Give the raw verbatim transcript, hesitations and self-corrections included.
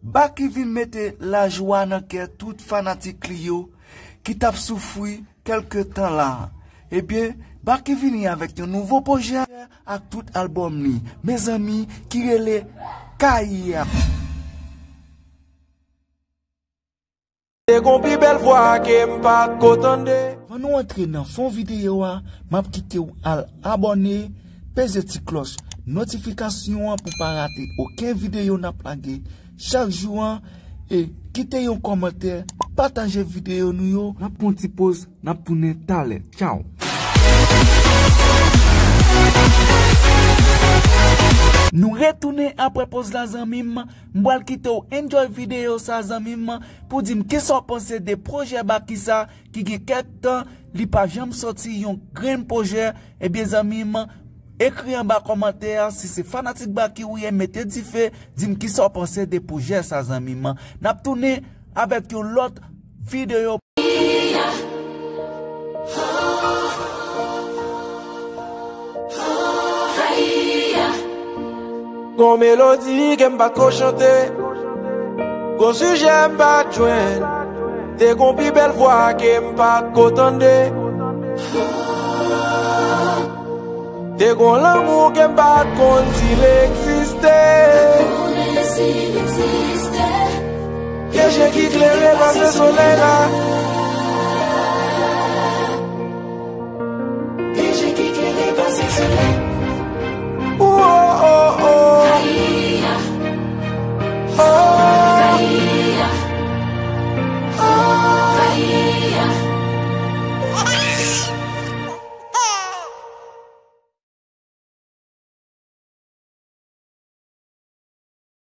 Baky vin mete lajwa nan kè tout fanatik li yo ki t ap soufri kèlke tan la. Ebyen, Baky vini avèk yon nouvo pwojè ak tout albòm li, mezanmi, ki rele Kay. Te gon pi bèl vwa ke m pa t ko tande. Anvan nou antre nan fon videyo a, m ap kite w al abòne, peze ti klòch notifikasyon an pou pa rate okenn videyo n ap lage chak jou an, e kite yon kòmantè, pataje videyo nou yo. N ap pran ti poz, n ap tounen talè. Tchaw. Nou retounen apre poz la, zanmi m. M pral kite w enjoy videyo sa, zanmi m, pou di m kisa w panse de pwojè Baky sa ki gen kèk tan li pa janm sòti yon grenn pwojè. Ebyen, zanmi m, ekri anba kòmantè a, si se fanatik Baky ou ye, mete dife, di m kisa w panse de pwojè sa, zanmi m. N ap tounen avèk yon lòt videyo. Gon melodi ke m pa t ko chante, gon sijè m pa t jwenn, te gon pi bèl vwa ke m pa t ko tande. Te gon lanmou ke m pa t konn si l egziste. Ke je ki klere pase solèy la.